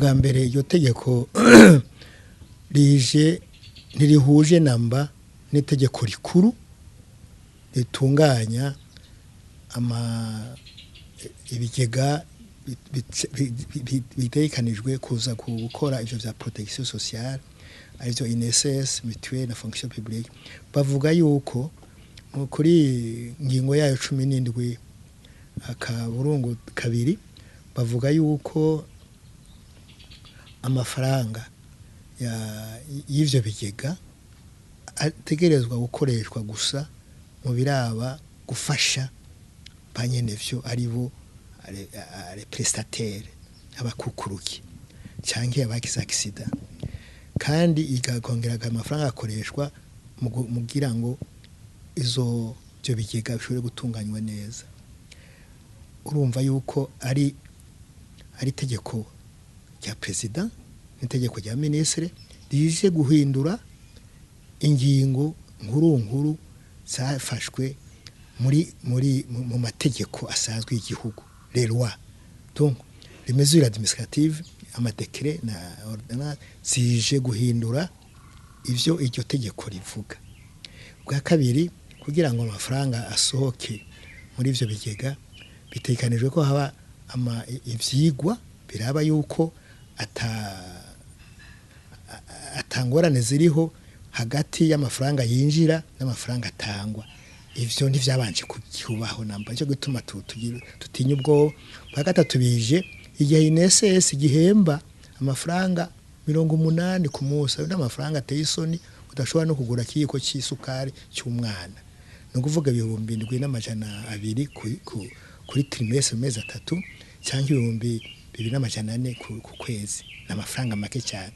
Bwa mbere, iryo tegeko rije ntirihuje namba n'itegeko rikuru ritunganya ama ibigega bitegekanijwe kuza gukora ivyo vya protection sociale, arivyo INSS, mutuelle na fonction publique. Bavuga yuko kuri ngingo yayo 17.2, bavuga yuko amafaranga y'ivyo bigega ategerezwa gukoreshwa gusa mu biraba gufasha ba nyenevyo, aribo les prestataires, abakukuruki canke abagize accident, kandi ikakongera amafaranga akoreshwa mu kugira ngo izo ivyo bigega bishobore gutunganywa neza. Urumva yuko ari itegeko rya président n'itegeko rya ministre rije guhindura ingingo nkuru nkuru zafashwe muri mu mategeko asanzwe y'igihugu, les lois, donc les mesures administratives, ama décrets na ordonnance, zije guhindura ivyo iryo tegeko rivuga. Bwa kabiri, kugira ngo amafaranga asohoke muri ivyo bigega, bitegekanijwe ko haba ama ivyigwa biraba yuko atangorane ziriho hagati y'amafaranga yinjira n'amafaranga atangwa. Ivyo ntivyabanje kubaho namba, nico gituma tutinya ubwoba. Bwa gatatu, bije igihe INSS gihemba amafaranga 80 ku munsi. Ayo n'amafaranga ateye isoni, udashobora no kugura akiyiko c'isukari c'umwana. Ni ukuvuga 7200 kuri trimestre, mu mezi 3, canke 2400 ku kwezi. Ni amafaranga make cyane.